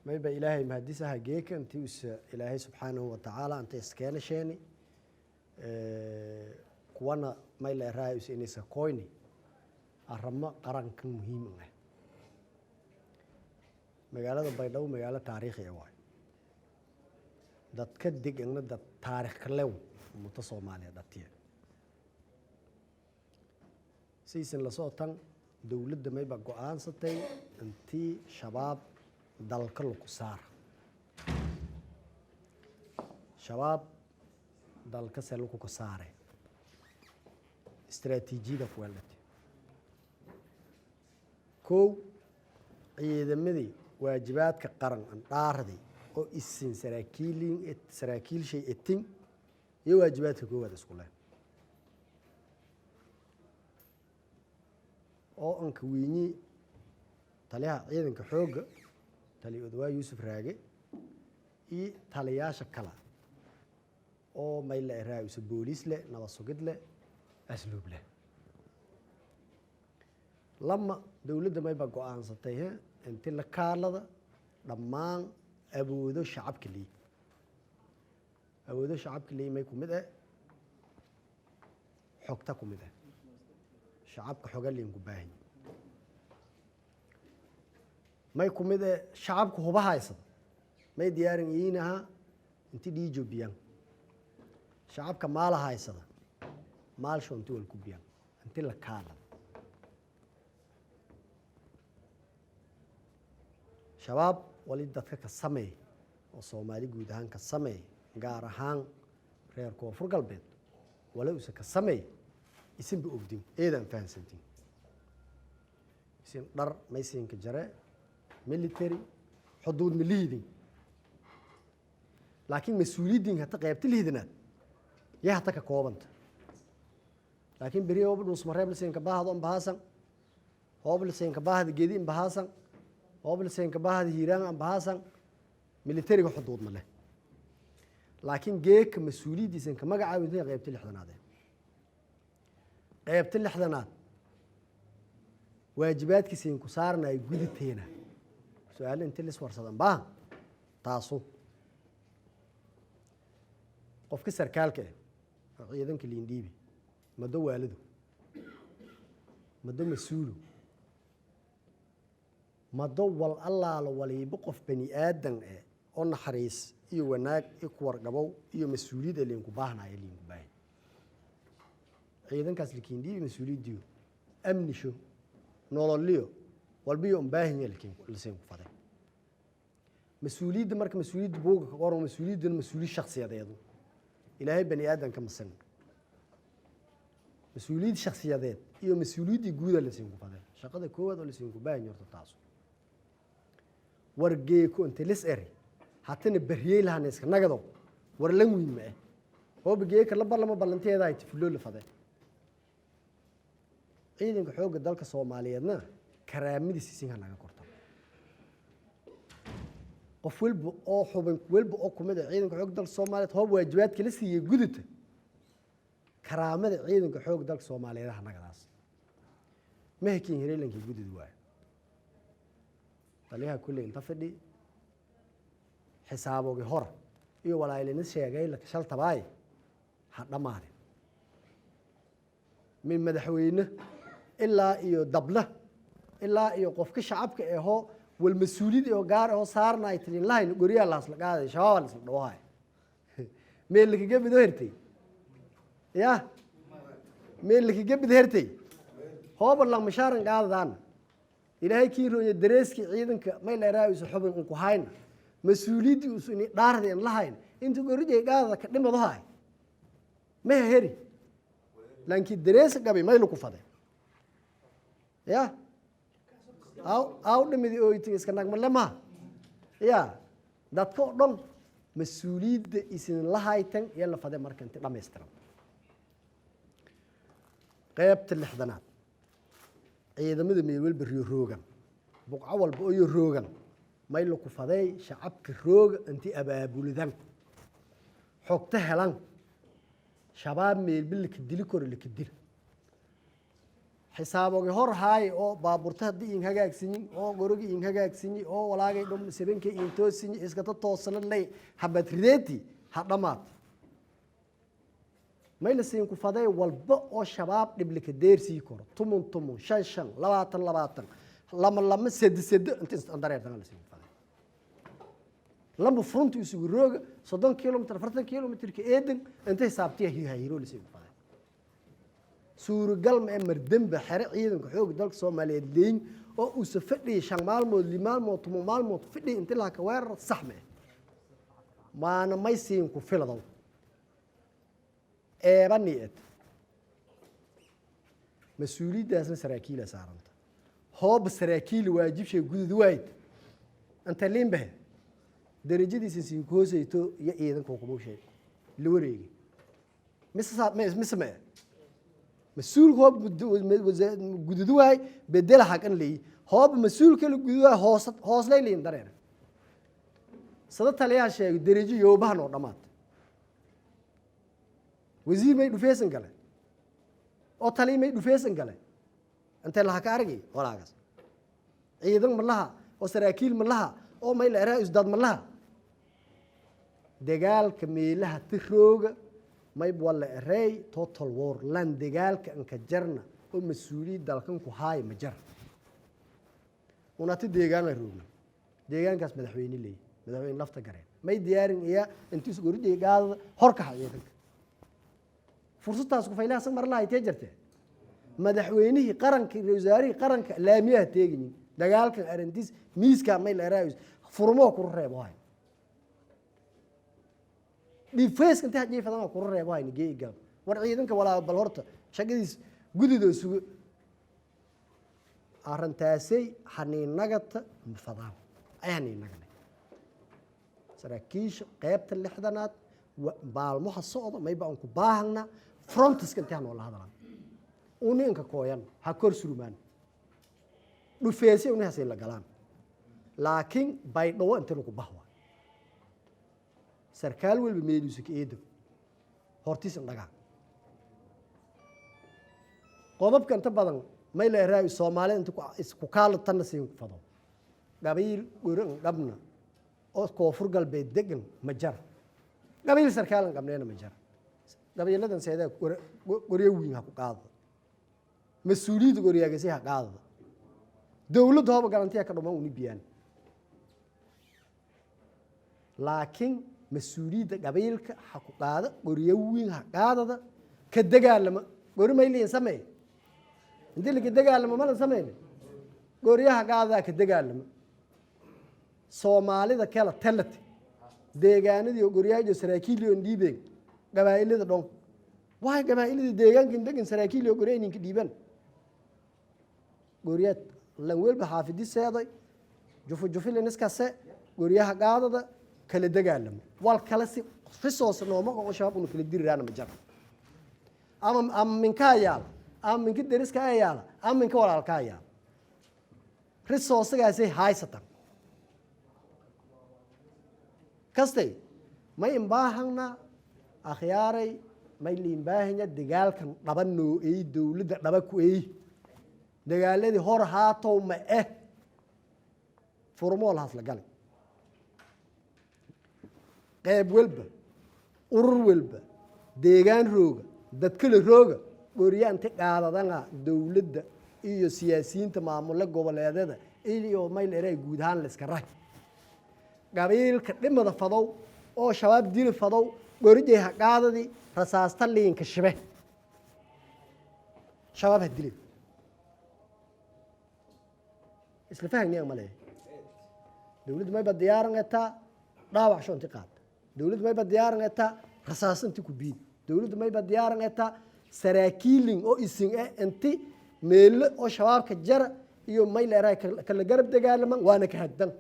Mayba Ilaahay mahadisaha geeka intii usa Ilaahay subxaanahu watacaala anta iskeena sheeni kuwana may la erahay usa inaysa koyni aramo qaranka muhiim ah. Magaalada Baydhabo magaalo taariikhi ah waay, dadka degana dad taarikh kalew ummado Soomaaliya dhatiya saysan lasoo tan. Dowladda mayba go-aansatay intii Shabaab dalka laku saara. Shabaab dalka se lakuka saare istraatiijiyada kuweeldhate. Kow, ciidamadii waajibaadka qaran andhaaraday oo isin saraakiilin saraakiilshay etin iyo waajibaadka koowaad isku leh oo anka wiinyi taliyaha ciidanka xoogga, taliya Odawaa Yuusuf Raage, iyo taliyaasha kale oo mayla eraayusa booliis leh, nabad sugid leh, asluub leh. Lama, dowladda mayba go-aansatay he inti la kaalada dhammaan awoodo shacabka leey. Awoodo shacabka leey may ku mid ah xogta, ku mid ah shacabka xoga liinku baahan, may ku mid ah shacabka huba haysada, may diyaarin iinaha inti dhiijo biyaan, shacabka maala haysada maalsho inti wal ku biyaan, inti la kaalada Shabaab. Wali dadka ka sameey oo Soomaali guud ahaan ka sameey, gaar ahaan reer Koonfur Galbeed, wala usa ka sameey isinba ogdin, eedaan fahansantin. Isin dhar maysinka jare military xuduud ma lihidin, laakiin mas-uuliyiddin hata qaybta lihidinaad yay hata ka koobanta. Laakiin beri hooba Dhuusmareeb lisinka baahdo ambahaasan, hooba lisinka baahda Gedi ambahaasan, hooba lisinka baahda Hiiraan ambahaasan, militariga xuduud ma leh. Laakiin geeka mas-uuliyaddiisan ka magacaabinta qaybta lixdanaad ee qaybta lixdanaad waajibaadkiisan ku saarnay guditeena su-aalo inti lis warsadan baahan. Taasu qofka sarkaalka ah oo ciidanka liindhiibi mado waalido mado mas-uulo mado wal allaalo waliibo qof bani aadan eh oo naxariis iyo wanaag iyo kuwargabow iyo mas-uuliyad ee liinku baahnaayo, liinku baahan ciidankaas likiindhiibi mas-uuliyaddiyo amnisho nololiyo walbiyo umbaahinya lasiinku faday mas-uuliyadda. Marka mas-uuliyadda buuga ka qoran, mas-uuliyadduna mas-uuliyad shakhsiyadeedu Ilaahay bani aadanka masan mas-uuliyad shakhsiyadeed iyo mas-uuliyaddii guuda lasiinku faday. Shaqada koowaad oo lasiinku baahan horta taasu wargeeko inta lis eri hatana bariyey lahana iska nagado war lan wiin ma eh hooba geeka la barlama ballanteeda ay tifuloo la faday. Ciidanka xoogga dalka Soomaaliyeedna karaamadiisa isinka naga korta. Qof walba oo xubin walba oo kumid ah ciidanka xoogga dalka Soomaaliyeed hoob waajibaadka la siiyey gudubta, karaamada ciidanka xoogga dalka Soomaaliyeed ha nagadaas mahakiin hireelankii gudud waayo. Taliyaha kulley inta fadhi xisaabogi hor iyo walaaylina sheegay shaltabaay ha dhammaade min madaxweyne ilaa iyo dabla ilaa iyo qofka shacabka ahoo wal mas-uuliyad oo gaar ahoo saarna ay tilin lahayn guryaha laasla qaaday Shabaab laasla dhawahay meel lakaga bido hertay ya meel lakaga bid hertay hooba lang mashaaran qaadadaan. Ilaahay kii rooye dareeskii ciidanka may leeraa isu xubin unku hayna mas-uuliyaddii isu ini dhaarda in lahayn inta gorijay qaadada ka dhimado hay ma heri laakiin darees gabi may lagu faday ya aw aw dhimidi ooytin iska nagmale maha ya. Dadka oo dhan mas-uuliyadda isin la haytan iyo la faday marka inti dhammaystiran. Qaybta lixdanaad ciidamada meel walba riyo roogan buqco walba oyo roogan may laku faday shacabka rooga inti abaabulidan xogta helan Shabaab meelba laka dili koro laka dila. Xisaabogi hor haay oo baaburta haddii in hagaagsanyin oo gorogi in hagaagsanyi oo walaagay dhum sebankay in toosinyi iskata toosana lay habad rideeti ha dhamaat. Mayla siin ku faday walba oo Shabaab dhiblika deersii koro, 10 10, 5 5, 20 20, 2 2, 3 3, inta isdareertana la siin ku faday. Lamba front isugu rooga 30 kilomitr, 40 kilomitr ka eedan inta xisaabtiya hihayro la siin ku faday. Suuragal ma ee mardembe xere ciidanka xoogga dalka Soomaaliyeed leyn oo uusa fadhiyay 5 maalmood, 6 maalmood, 10 maalmood fadhiyay inti laha ka weerar sax ma eh. Maana may siin ku filadow eebani ed mas-uuliyaddaasna saraakiila saaranta. Hooba saraakiila waajibshay gudud waayid inta liinbahe darajadiisa siin ku hoosayto iyo ciidanka hukumushay la wareegi mise mise ma mas-uulka hoob gududu waay bedela xaqan leeyi. Hooba mas-uulka la gududu waay, hoos hooslay leeyin dareer sada taliyaha sheegay derajo yoobahan oo dhammaad. Wasiir may dhufeesan gale oo taliya may dhufeesan gale intee laha ka argay walaagaas ciidan ma laha oo saraakiil ma laha oo may la eraa isdaad ma laha. Dagaalka meelaha tirooga mayb wala erey total war lan dagaalka anka jarna oo mas-uuliyad dalkan ku haaya ma jar. Unati deegaana roogna, deegaankaas madaxweyne leeyi, madaxweyne Lafta Gareen may diyaarin iya intiis goridii gaadada hor kaxa ciidanka fursadaas ku faylahasan mar lahay tee jirtee. Madaxweynihii qaranka, ra wasaarihii qaranka laamiyaha teeginin dagaalkan arintiis miiskaa may la eraayos furmoo kuru reebo hay dhifeeska inta hajii fadan kuru reebo hay nigee igaab war ciidanka walaa bal horta shaqadiis gudidoo sugo arrintaasay haniinagata mafadaan ay haniinagana. Saraakiisha qeybta 60aad maalmaha socda mayba aan ku baahana frontiska intee hanoola hadlaan uninka kooyan ha kor surmaan dhufeesay uni hasay la galaan, laakiin Baydhabo inta lagu bahwa sarkaal walba meeluusa ka eedo hortiis indhagaa. Qodobka inta badan may la eraayo Soomaalida inta isku kaala tanna siin ku fado qabiil goran dhabna oo Koonfur Galbeed degan ma jar, qabiil sarkaalan qabneena ma jar. Qabiiladan seedaa qoryo wiin ha ku qaado, mas-uuliyadda goryaagasi ha qaadada, dowladda hooba garantiya ka dhuman uni biyaan, laakiin mas-uuliyadda qabiilka ha ku qaada, qoryo wiin ha qaadada ka dagaalama. Gori mayliin sameey intii laka dagaalamo malan sameyne goryaha qaadadaa ka dagaalama. Soomaalida kala talate deegaanadii oo goryaajo saraakiiliyo dhiibeen qabaa'ilada dhon waay qabaa'ilada deegaankan degan saraakiiliyo gorya ninka dhiiban goryaad lan welba xaafidi seeday jufu jufiliniskase goryaha qaadada kala dagaalamo wal kala si risoos nooma oo Shabaab unu kala diriraana ma jara ama minkaa yaala ama minka deriska yaala ama minka walaalkaa yaala risoosagaasay haysatan kastay may imbaahana akhyaaray may liimbaahanya dagaalkan dhaba noo ey dowladda dhaba ku ey dagaaladii hor haatow ma eh furmoo lahaas la galay qeyb walba urur walba deegaan rooga dadkale rooga goryaanta qaadadana dowladda iyo siyaasiyiinta maamule goboleedyada iyo mayl eray guud ahaan la iska ray qabiilka dhimada fadow oo Shabaab dili fadow gorijay ha qaadadii rasaasta liinka shibe Shabaab ha dilay. Isla fahagniyan ma lehe dowladdu mayba diyaaran etaa dhaawac sho inti qaata, dowladdu mayba diyaaran etaa rasaas inti ku biid, dowladdu mayba diyaaran etaa saraakiilin oo isin eh inti meelo oo Shabaabka jara iyo mayl eray kala garab dagaalaman waana ka hagdan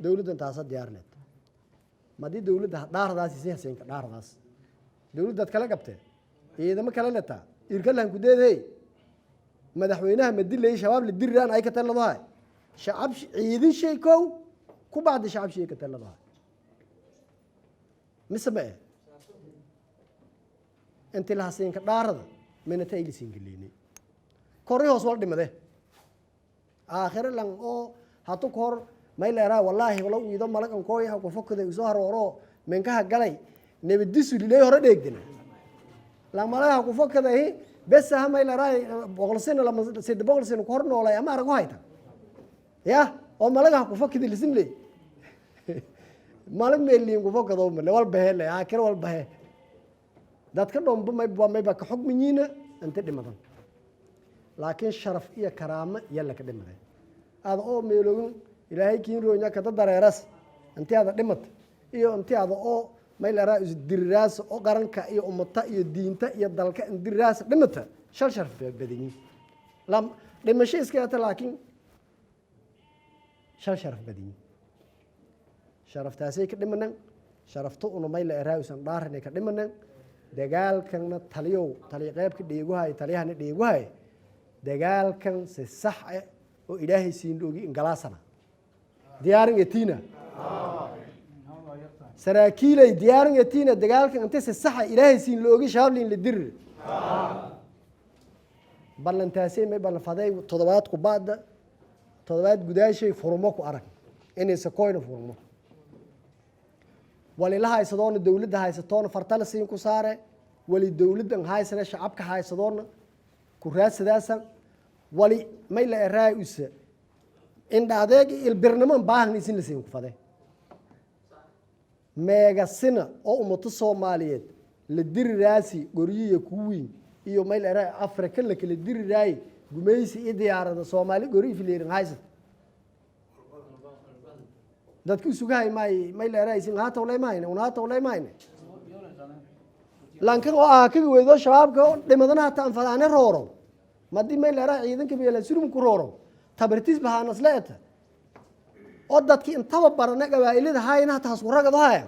dowladdan taasa diyaar leed. Madii dowladda dhaaradaas isi haseenka dhaaradaas dowladdaad kala qabtee ciidamo kale letaa irkalahan kudeedey madaxweynaha ma dilay Shabaab la diriraan ay ka taladahay shacab ciidin shay kow ku bacdi shacab shay ka taladahay mise ma eh inti la haseenka dhaarada. Minata aylisin geliinay kori hoos wal dhimade aakhire lang oo hatu kor may leeraa wallaahi wala iido malag an kooyaha ku fakada isoo harooro minkaha galay nabadisu lilay hore dheegdina lang malagaha ku fakadahi besaha may leeraa 100 sano lama 300 sano ku hor noolay ama arag u hayta ya oo malagaha ku fakada lisin ley malag meeliin ku fakado male wal bahe le aakhire wal bahe dadka dhomba mayba mayba ka xugmiyiina inta dhimadan laakiin sharaf iyo karaamo yalla ka dhimaday aada oo meelogin ilaahay kiin roonya kada dareeras intii aada dhimata iyo intii aada oo maylaraa isdiriraasa oo qaranka iyo ummata iyo diinta iyo dalka indiriraasa dhimata shal sharaf badanyi lam dhimasho iska yata laakiin shal sharaf badanyi sharaftaasay ka dhimanan sharafta una mayla eraa usan dhaarinay ka dhimanan dagaalkanna taliyow taliya qeybka dheeguhay taliyahana dheeguhay dagaalkan si sax ah oo ilaahay siin dhoogi ingalaasana diyaarin etiina saraakiilay diyaarin etiina dagaalkan inta si saxa ilaahay siin loogi shabablin la dirir ballantaasay may ballanfaday toddobaad ku ba'da toddobaad gudaashay furmo ku arag inaysa koyna furmo walila haysadoona dowladda haysatoona fartala siin ku saare wali dowladdan haysana shacabka haysadoona ku raadsadaasa wali may la eraa usa indha adeeg iyo ilbirnimo baahan isin la siin ku fade meegasina oo ummato soomaaliyeed la diri raasi qoryiya kuwiin iyo may la eraa afrika la kala diri raayi gumaysi iyo diyaarada soomaali qoryi fileerin haysat dadku isugahay maay may la eraa isin haata walay mahayne un haata walay mahayne lankan oo ah kaga weydo shabaabka oo dhimadana hata anfadaane rooro madii may la eraa ciidanka meela surum ku rooro tabartiis bahaanas leeta oo dadki intaba barana gabaa'ilada haayna hata hasku ragado haya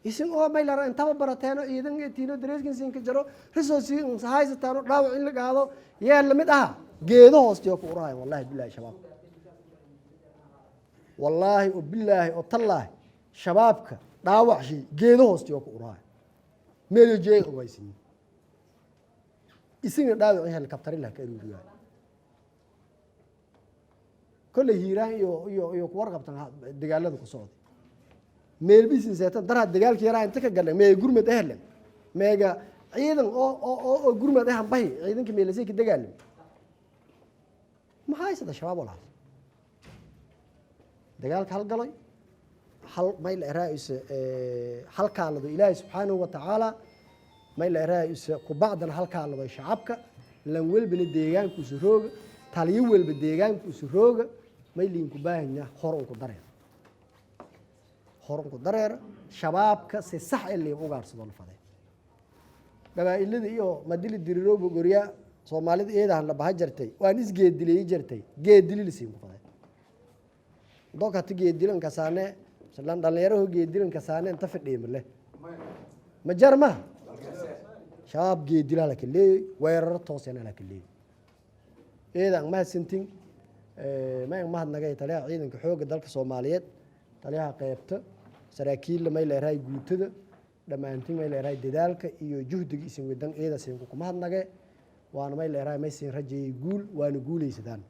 isin oo may la eraa intaba barateeno ciidan tiino dareeskin siinka jaro resource haysataano dhaawac in la qaado yee lamid aha geedo hoostiyo ku urahay wallahi billahi shabaab wallaahi oo bilaahi oo tallaahi shabaabka dhaawac shay geedo hoostiyo ku urahay meelo jeeg ogaysin isina dhaawacii helikabtari lah ka aruuriyaay kolley hiiraan iyo iyo iyo ku warqabtan dagaalada ku socday meelbisin seetan daraa dagaalki yaraa inta ka galeen meega gurmad ehlen meega ciidan oo oo oo oo gurmad ehan bahi ciidanka meelasay ka dagaalam maxaa haysata shabaab walaas dagaalka hal galay hal may la eraayse hal kaalado ilaahay subxaanahu wa tacaala may la eraayse ku bacdana hal kaalado shacabka lan welbana deegaankuusu rooga taliyo welba deegaankuusu rooga may liinku baahanya hor unku dareer hor unku dareera shabaabka si sax ee liin ugaarsado la faday gabaa'ilada iyo madili dirirooba gorya soomaalida eedahan la baha jartay waan isgeedileyi jartay geedili lasiin ku faday dokata geedilan kasaane lan dhalinyaraho geedilan kasaane inta fidhiimale ma jar ma shabaab geedilaa laka leeyey weeraro toosena laka leeyey eedaan mahadsantin ma ang mahadnagay taliyaha ciidanka xoogga dalka soomaaliyeed taliyaha qeybta saraakiilla may leerahay guutada dhammaantiin may leerahay dadaalka iyo juhdiga isin wadan eeda siinku kumahadnage waana may leerahay may siin rajeeyey guul waana guuleysadaan.